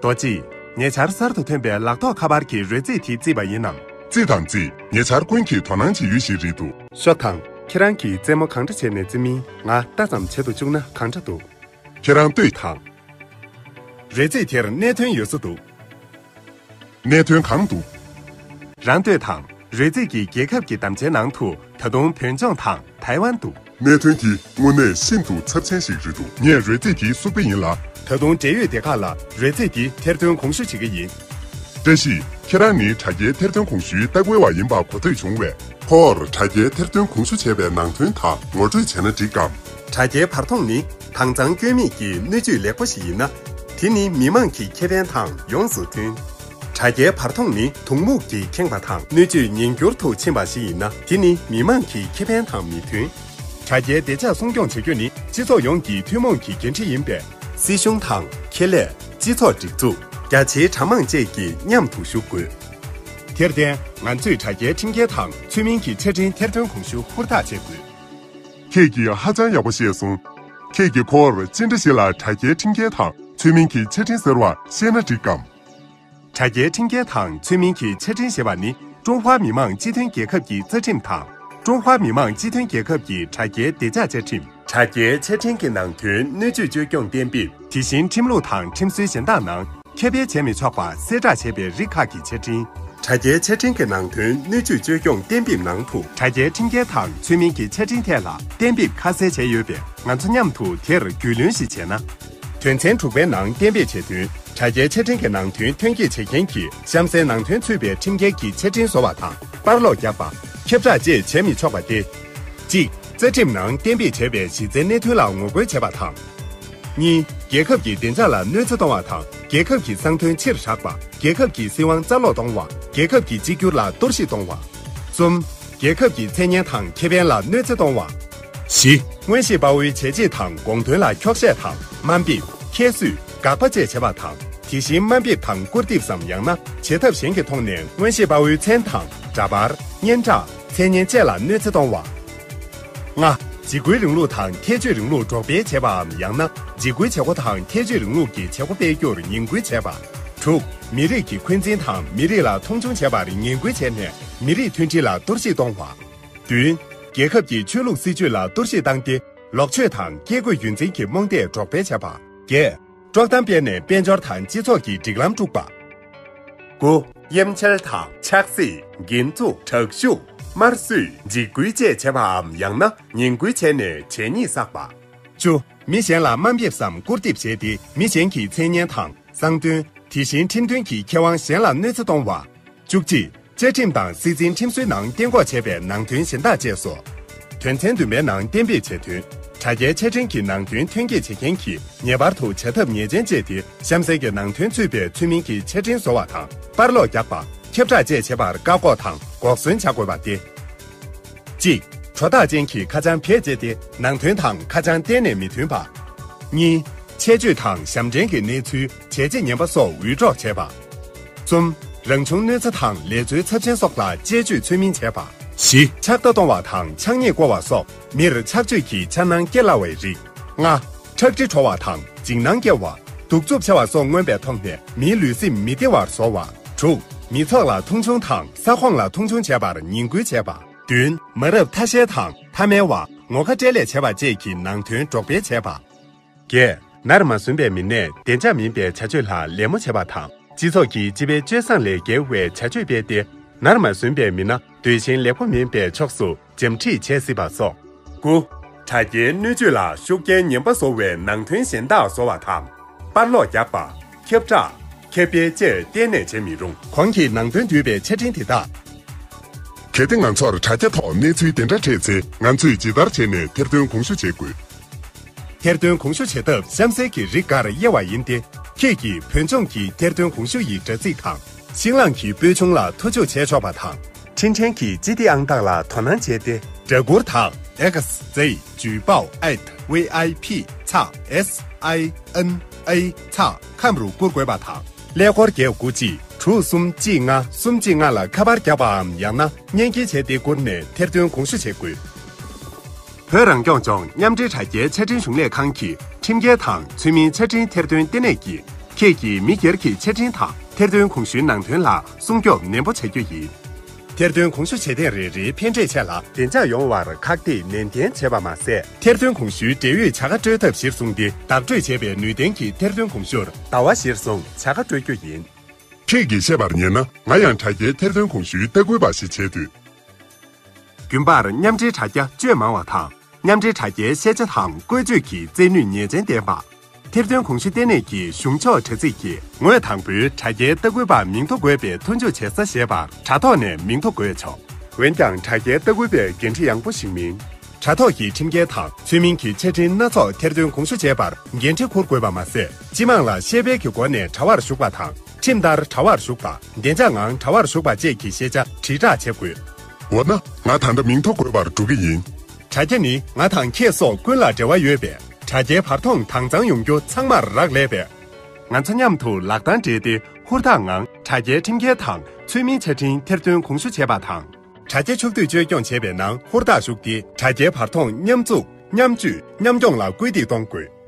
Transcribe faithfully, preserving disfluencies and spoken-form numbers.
རྡོ་རྗེ། ཉེ་ཆར་གསར་དུ་ཐོན་པའི་ལག་ཐོགས་ཁ་པར་གྱི་རོལ་རྩེད་དེ་བརྩིས་པ་ཡིན་ནམ། རྩེད་དང་རྩེད། ཉེ་ཆར་ཀུན་གྱིས་དོ་སྣང་བྱེད་ཡུལ་ཞིག་རེད་འདུག་ཤོག་དང་། ཁྱེད་རང་གིས་རྩེད་མོ་གང་འདྲ་བྱས་ནས་རྩེ་མིན་ང་ལྟ་ཙམ་བྱེད་དུ་བཅུག་ན་གང་འདྲ་འདུག་ཁྱེད་རང་ལྟོས་དང་། རོལ་རྩེད་དེར་གནད་དོན་ཡོད་ས་འདུག་གནད་དོན་གང་འདུག་རང་ལྟོས་དང་། རོལ་རྩེད་ཀྱི་རྒྱལ་ཁབ་ཀྱི་དམ་བཅའི་ནང་དུ་ད་དུང་བོད་ལྗོངས་དང་ཐའེ་ཝན་འདུག་གནད་དོན་འདི་དངོས་གནས་ཤིན་ཏུ་ཚབས་ཆེན་ཞིག་རེད་འདུག་ངས་རོལ་རྩེད་འདི་བསུབ་པ་ཡིན་ལ། ད་དུང་འབྲེལ་ཡོད་སྡེ་ཁག་ལ་རོལ་རྩེད་འདི་ཐེར་འདོན་གོང་ཞུ་བྱེད་ཀྱི་ཡིན། བཀྲ་ཤིས། ཁྱེད་རང་ནི་དྲ་རྒྱའི་ཐེར་འདོན་གོང་ཞུའི་ལྟ་སྐུལ་བ་ཡིན་པ་གོ་ཐོས་བྱུང་བས། ཁོ་བོར་དྲ་རྒྱའི་ཐེར་འདོན་གོང་ཞུ་བྱས་པའི་ནང་དོན་དག་ངོ་སྤྲོད་བྱས་ན་འགྲིག་གམ། དྲ་རྒྱའི་བར་མཐོངས་ནི་དྭངས་གཙང་སྐྱོན་མེད་ཀྱི་སྣོད་བཅུད་ལེགས་པོ་ཞིག་ཡིན་ན། དེ་ནི་མི་མང་གི་ཁེ་ཕན་དང་ཡོངས་སུ་མཐུན། དྲ་རྒྱའི་བར་མཐོངས་ནི་དུག་སྨུག་གིས་ཁེངས་པ་དང་སྣོད་བཅུད་ཉིས་འགྱུར་དུ་ཕྱིན་པ་ཞིག་ཡིན་ན། དེ་ནི་མི་མང་གི་ཁེ་ཕན་དང་མི་མཐུན། དྲ་རྒྱའི་བདེ་འཇགས་སྲུང་སྐྱོང་བྱ་རྒྱུ་ནི་སྤྱི་ཚོགས་ཡོངས་ཀྱི་ཐུན་མོང་གི་འགན་འཁྲི་ཡིན་པས། སྲིད་གཞུང་དང་ཁེ་ལས། སྤྱི་ཚོགས་སྒྲིག་འཛུགས། རྒྱ་ཆེའི་གྲྭ་མང་བཅས་ཀྱིས་མཉམ་དུ་ཞུགས་དགོས། དེར་བརྟེན། ང་ཚོས་དྲ་རྒྱའི་ཁྲིམས་འགལ་དང་ཚུལ་མིན་གྱི་ཆ་འཕྲིན་ཐེར་འདོན་གོང་ཞུ་ཧུར་ཐག་བྱེད་དགོས། ཁྱེད་ཀྱིས་ཧ་ཅང་ཡག་པོ་ཤེས་སོང་། ཁྱེད་ཀྱིས་ཁོ་བོར་ཅི་འདྲ་ཞིག་ལ་དྲ་རྒྱའི་ཁྲིམས་འགལ་དང་ཚུལ་མིན་གྱི་ཆ་འཕྲིན་ཟེར་བ་བཤད་ན་འགྲིག་གམ། དྲ་རྒྱའི་ཁྲིམས་འགལ་དང་ཚུལ་མིན་གྱི་ཆ་འཕྲིན་ཞེས་པ་ནི་ཀྲུང་ཧྭ་མི་དམངས་སྤྱི་མཐུན་རྒྱལ་ཁབ་ཀྱི་རྩ་ཁྲིམས་དང་། ཀྲུང་ཧྭ་མི་དམངས་སྤྱི་མཐུན་རྒྱལ་ཁབ་ཀྱི་དྲ་རྒྱའི་བདེ་འཇགས་བཅའ་ཁྲིམས། དྲ་རྒྱའི་ཆ་འཕྲིན་གྱི་ནང་དོན་སྣོད་བཅུད་བཅོས་སྐྱོང་གཏན་འབེབས། དེ་བཞིན་ཁྲིམས་ལུགས་དང་ཁྲིམས་སྲོལ་གཞན་དག་ནང་ཁྱབ་སྤེལ་བྱས་མི་ཆོག་པ་གསལ་བསྒྲགས་བྱས་པའི་རིགས་ཁག་གི་ཆ་འཕྲིན། དྲ་རྒྱའི་ཆ་འཕྲིན་གྱི་ནང་དོན་སྣོད་བཅུད་བཅོས་སྐྱོང་གཏན་འབེབས་ནང་དུ། དྲ་རྒྱའི་ཁྲིམས་འགལ་དང་ཚུལ་མིན་གྱི་ཆ་འཕྲིན་ཐད་ལ་གཏན་འབེབས་ཁ་གསལ་བྱས་ཡོད་པས། ང་ཚོ་མཉམ་དུ་དེར་རྒྱུས་ལོན་ཞིག་བྱས་ན། དོན་ཚན་དྲུག་པའི་ནང་གཏན་འབེབས་བྱས་དོན། དྲ་རྒྱའི་ཆ་འཕྲིན་གྱི་ནང་དོན་ཐོན་སྐྱེད་བྱེད་མཁན་གྱིས་གཤམ་གསལ་ནང་དོན་ཚུད་པའི་ཁྲིམས་འགལ་གྱི་ཆ་འཕྲིན་བཟོ་བ་དང་། པར་སློག་རྒྱག་པ། ཁྱབ་བསྒྲགས་བཅས་བྱས་མི་ཆོག་པ་སྟེ། གཅིག་རྩ་ཁྲིམས་ནང་གཏན་འབེབས་བྱས་པའི་གཞི་རྩའི་གནད་དོན་ལ་ངོ་རྒོལ་བྱས་པ་དང་། གཉིས། རྒྱལ་ཁབ་ཀྱི་བདེ་འཇགས་ལ་གནོད་འཚེ་གཏོང་བ་དང་རྒྱལ་ཁབ་ཀྱི་གསང་དོན་ཕྱིར་བསྒྲགས་པ། རྒྱལ་ཁབ་ཀྱི་སྲིད་དབང་རྩ་སློག་གཏོང་བ། རྒྱལ་ཁབ་ཀྱི་གཅིག་གྱུར་ལ་གཏོར་བཤིག་གཏོང་བ། གསུམ། རྒྱལ་ཁབ་ཀྱི་མཚན་སྙན་དང་ཁེ་ཕན་ལ་གནོད་འཚེ་གཏོང་བ། བཞི། མངོན་ཤེས་དཔའ་བོའི་བྱས་རྗེས་དང་དགོངས་དོན་ལ་འཁྱོག་བཤད་དང་དམའ་འབེབས། ཁྱད་གསོད། དགག་པ་བཅས་བྱེད་པ་དང་། དེ་བཞིན་དམའ་འབེབས་དང་སྐུར་འདེབས་སམ་ཡང་ན་བྱེད་ཐབས་གཞན་གྱི་ཐོག་ནས་མངོན་ཤེས་དཔའ་བོའི་མཚན་དང་འདྲ་པར། སྙན་གྲགས། མཚན་སྙན་བཅས་ལ་གནོད་འཚེ་གཏོང་བ། ལྔ། འཇིགས་སྐུལ་རིང་ལུགས་དང་ཁྱད་ཆོས་རིང་ལུགས་སྒྲོག་སྤེལ་བྱེད་པའམ་ཡང་ན་འཇིགས་སྐུལ་བྱེད་སྒོ་དང་ཁྱད་ཆོས་རིང་ལུགས་ཀྱི་བྱེད་སྒོ་སྤེལ་རྒྱུར་ངན་སྐུལ་བྱེད་པ། དྲུག་མི་རིགས་ཀྱི་འཁོན་འཛིན་དང་མི་རིགས་ལ་མཐོང་ཆུང་བྱེད་པར་ངན་སྐུལ་བྱས་ནས་མི་རིགས་མཐུན་སྒྲིལ་ལ་གཏོར་བཤིག་གཏོང་བ། བདུན། རྒྱལ་ཁབ་ཀྱི་ཆོས་ལུགས་སྲིད་ཇུས་ལ་གཏོར་བཤིག་བཏང་སྟེ། ལོག་སྤྱོད་དང་བཀས་བཀོད་རྒྱུད་འཛིན་གྱི་རྨོངས་དད་སྒྲོག་སྤེལ་བྱེད་པ། བརྒྱད། དཀྲོག་གཏམ་སྤེལ་ནས་དཔལ་འབྱོར་དང་སྤྱི་ཚོགས་ཀྱི་སྒྲིག་ལམ་དཀྲུག་པ། དགུ། གཡེམ་འཆལ་དང་ཆགས་སྲེད། འགན་འཛུགས། དྲག་ཤུགས། དམར་གསོད། འཇིགས་སྐུལ་བཅས་བྱེད་པའམ་ཡང་ན་ངན་སྐུལ་བྱས་ནས་བྱས་ཉེས་བསགས་པ། བཅུ། མི་གཞན་ལ་དམའ་འབེབས་སམ་སྐུར་འདེབས་བྱས་ཏེ་མི་གཞན་གྱི་མཚན་སྙན་དང་། གསང་དོན། དེ་བཞིན་ཁྲིམས་མཐུན་གྱི་ཁེ་དབང་གཞན་ལ་གནོད་འཚེ་གཏོང་བ། བཅུ་གཅིག་བཅའ་ཁྲིམས་དང་སྲིད་འཛིན་ཁྲིམས་སྲོལ་ནང་གཏན་འགོག་བྱས་པའི་ནང་དོན་གཞན་དག་བཅས་སོ། དོན་ཚན་བདུན་པའི་ནང་གཏན་འབེབས་བྱས་དོན། དྲ་རྒྱའི་ཆ་འཕྲིན་གྱི་ནང་དོན་ཐོན་སྐྱེད་བྱེད་མཁན་གྱིས་ངེས་པར་དུ་བྱ་ཐབས་ངེས་ཅན་སྤྱད་དེ་གཤམ་གསལ་གྱི་ནང་དོན་ཚུད་པའི་ཚུལ་མིན་གྱི་ཆ་འཕྲིན་བཟོ་བ་དང་པར་སློག་རྒྱག་པ། ཁྱབ་བསྒྲགས་བཅས་བྱེད་པར་བཀག་འགོག་དང་འགོག་ཟོན་བྱ་དགོས་པ་སྟེ། གཅིག་དྲོ་ཐག་ཅན་གྱི་ཁ་བྱང་བེད་སྤྱད་དེ་ནང་དོན་དང་ཁ་བྱང་གཏན་ནས་མི་མཐུན་པ། གཉིས། ཆེད་བརྗོད་དང་ཞབས་འདྲེན་གྱི་གནས་ཚུལ། བྱས་རྗེས་ངན་པ་སོགས་འུད་སྒྲོག་བྱས་པ། གསུམ། རང་བྱུང་གནོད་འཚེ་དང་ལས་འཛོལ་ཚབས་ཆེན་སོགས་ལ་དཔྱད་བརྗོད་ཚུལ་མིན་བྱས་པ། བཞི། ཕྱག་བརྡ་གཏོང་བ་དང་ཕྱག་ཉེས་བསྐོར་བ་སོགས་མིར་ཆགས་སྤྱོད་ཀྱི་འཆར་སྣང་སྐྱེ་སླ་བའི་རིགས། ལྔ། ཁྲག་དྲི་བྲོ་བ་དང་འཇིགས་སྣང་སྐྱེ་བ། གདུག་རྩུབ་ཆེ་བ་སོགས་མངོན་པའི་ཐོག་ནས་མིའི་ལུས་སེམས་མི་བདེ་བར་བཟོ་བ། དྲུག་མི་ཚོགས་ལ་མཐོང་ཆུང་དང་ས་ཁོངས་ལ་མཐོང་ཆུང་བྱས་པར་ངན་སྐུལ་བྱས་པ། བདུན། མ་རབས་ཐ་ཤལ་དང་ཐ་མལ་བ། ངོ་ཁ་སྤྲད་ལས་བྱས་པ་བཅས་ཀྱི་ནང་དོན་སྒྲོག་སྤེལ་བྱས་པ། བརྒྱད། ནར་མ་སོན་པའི་མི་སྣས་བདེ་འཇགས་མིན་པའི་བྱ་སྤྱོད་ལ་ལད་མོ་བྱེད་པ་དང་། སྤྱི་ཚོགས་ཀྱི་སྤྱི་པའི་སྤྱོད་བཟང་ལས་འགལ་བའི་བྱ་སྤྱོད་སྤེལ་ཏེ། ནར་མ་སོན་པའི་མི་སྣ་འདོད་ཞེན་ལེགས་པོ་མིན་པའི་ཕྱོགས་སུ་འཇམ་འཁྲིད་བྱེད་སྲིད་པ་སོགས། དགུ། དྲ་རྒྱའི་སྣོད་བཅུད་ལ་ཤུགས་རྐྱེན་ངན་པ་བཟོ་བའི་ནང་དོན་གཞན་དག་བཟོ་བ་དང་། པར་སློག་རྒྱག་པ། ཁྱབ་བསྒྲགས། ཁྱབ་སྤེལ་བཅས་གཏན་ནས་བྱེད་མི་རུང་། གོང་གི་ནང་དོན་འདུས་པའི་ཆ་འཕྲིན་དེ་དག་གལ་ཏེ་ང་ཚོར་དྲ་རྒྱ་ཐོག་གནས་ཚུལ་དེ་འདྲ་འཕྲད་ཚེ་ང་ཚོས་ཇི་ལྟར་བྱས་ནས་ཐེར་འདོན་གོང་ཞུ་བྱེད་དགོས། ཐེར་འདོན་གོང་ཞུ་བྱེད་ཐབས་གཤམ་གསལ་གྱི་རིགས་འགར་དབྱེ་བ་ཡིན་ཏེ། ཁྱེད་ཀྱིས་བོད་ལྗོངས་ཀྱི་ཐེར་འདོན་གོང་ཞུ་ཡི་དྲ་ཚིགས་དང་། ཤིང་གླང་གི་སྤོས་ཆུང་ལ་ཐོ་ཅོག་བྱས་ཆོག་པ་དང་། འཕྲིན་ཕྲན་གྱི་སྤྱི་བདེ་ཨང་རྟགས་ལ་དོ་སྣང་བྱས་ཏེ། སྦྲ་གུར་དང་། X Z ཇུས་པའོ་at V I P ཚག S I N A ཚག་com རུ་བསྐུར་དགོས་པ་དང་། ཀླད་ཀོར་བརྒྱད་དགུ་གཅིག་དྲུག་གསུམ་གཅིག་ལྔ་གསུམ་གཅིག་ལྔ་ལ་ཁ་པར་བརྒྱབ་པའམ་ཡང་ན་བརྙན་འགེལ་བྱས་ཏེ་བསྐུར་ནས་ཐེར་འདོན་གོང་ཞུ་བྱེད་དགོས། བོད་རང་སྐྱོང་ལྗོངས་མཉམ་འབྲེལ་དྲ་རྒྱའི་ཆ་འཕྲིན་གཞུང་ལས་ཁང་གི་ཁྲིམས་འགལ་དང་ཚུལ་མིན་ཆ་འཕྲིན་ཐེར་འདོན་ལྟེ་གནས་ཀྱིས། ཁྱེད་ཀྱིས་མི་སྒེར་གྱི་ཆ་འཕྲིན་དང་ཐེར་འདོན་གོང་ཞུའི་ནང་དོན་ལ་སྲུང་སྐྱོབ་ནན་པོ་བྱ་རྒྱུ་ཡིན། ཐེར་འདོན་གོང་ཞུ་བྱེད་ཐེངས་རེ་རེའི་ཕན་འབྲས་ཆེད་ལ་བདེ་འཇགས་ཡོང་བར་ཁག་ཐེག་ནན་ཏན་བྱེད་པ་མ་ཟད། ཐེར་འདོན་གོང་ཞུའི་འབྲེལ་ཡོད་བྱ་དགའ་སྤྲོད་ཐབས་གཞིར་བཟུང་སྟེ། བདག་སྤྲོད་བྱས་པའི་ནུས་ལྡན་གྱི་ཐེར་འདོན་གོང་ཞུར་ཟླ་བ་གཞིར་བཟུང་བྱ་དགའ་སྤྲོད་རྒྱུ་ཡིན། ཁྱེད་ཀྱིས་བཤད་པར་ཉན་ན། ང་ཡང་དྲ་རྒྱའི་ཐེར་འདོན་གོང་ཞུའི་ལྟ་སྐུལ་པ་ཞིག་བྱེད་འདོད། རྒྱུན་པར་མཉམ་འབྲེལ་དྲ་རྒྱ་སྤྱོད་མང་བ་དང་། མཉམ་འབྲེལ་དྲ་རྒྱའི་ཤེས་བྱ་དང་བཀོལ་སྤྱོད་ཀྱི་རྩལ་ནུས་ངེས་ཅན་ལྡན་པ། ཐེར་འདོན་གོང་ཞུ་ལྟེ་གནས་ཀྱི་གཞུང་ཕྱོགས་དྲ་ཚིགས་ཀྱིས་ངོས་དང་པོའི་དྲ་རྒྱའི་ལྟ་སྐུལ་པ་མིང་ཐོ་འགོད་པའི་མཐུན་འཇུག་བྱེད་ས་ཞེས་པར་དྲ་ཐོག་ནས་མིང་ཐོ་འགོད་ཆོག་འོན་ཀྱང་། དྲ་རྒྱའི་ལྟ་སྐུལ་པས་འགན་འཁྲི་ཡང་པོ་ཞིག་མིན། དྲ་ཐོག་གི་ཁྲིམས་འགལ་དང་ཚུལ་མིན་གྱི་ཆ་འཕྲིན་སྣ་ཚོགས་ཐེར་འདོན་གོང་ཞུ་བྱས་པར་འགན་འཁྲི་འཁུར་དགོས་པ་མ་ཟད། སྤྱི་དམངས་ལ་ཤེས་དཔལ་གྱི་སྒོ་ནས་དྲ་བར་ཞུགས་པ་དང་། ཁྲིམས་ལྟར་དྲ་བར་ཞུགས་པ། བདེ་འཇགས་ངང་དྲ་བར་ཞུགས་པ་བཅས་ཀྱི་ཤེས་བྱ་དྲིལ་བསྒྲགས་བྱེད་དགོས། འོ་ན། ང་ད་ལྟ་མིང་ཐོ་འགོད་པར་འགྲོ་གི་ཡིན། དྲ་རྒྱ་ནི་ང་དང་ཁྱེད་སོགས་ཀུན་ལ་འབྲེལ་བ་ཡོད་པས། དྲ་རྒྱའི་བར་མཐོངས་དྭངས་གཙང་ཡོང་རྒྱུ་ཚང་མར་རག་ལས་པས། ང་ཚོ་མཉམ་དུ་ལག་གདང་སྦྲེལ་ཏེ། ཧུར་ཐག་ངང་དྲ་རྒྱའི་ཁྲིམས་འགལ་དང་ཚུལ་མིན་ཆ་འཕྲིན་ཐེར་འདོན་གོང་ཞུ་བྱེད་པ་དང་། དྲ་རྒྱ་ཕྱོགས་བསྡུས་བཅོས་སྐྱོང་བྱེད་པའི་ནང་ཧུར་ཐག་ཞུགས་ཏེ། དྲ་རྒྱའི་བར་མཐོངས་མཉམ་འཛུགས། མཉམ་སྤྱོད། མཉམ་སྐྱོང་ལ་སྐུལ་འདེད་གཏོང་དགོས།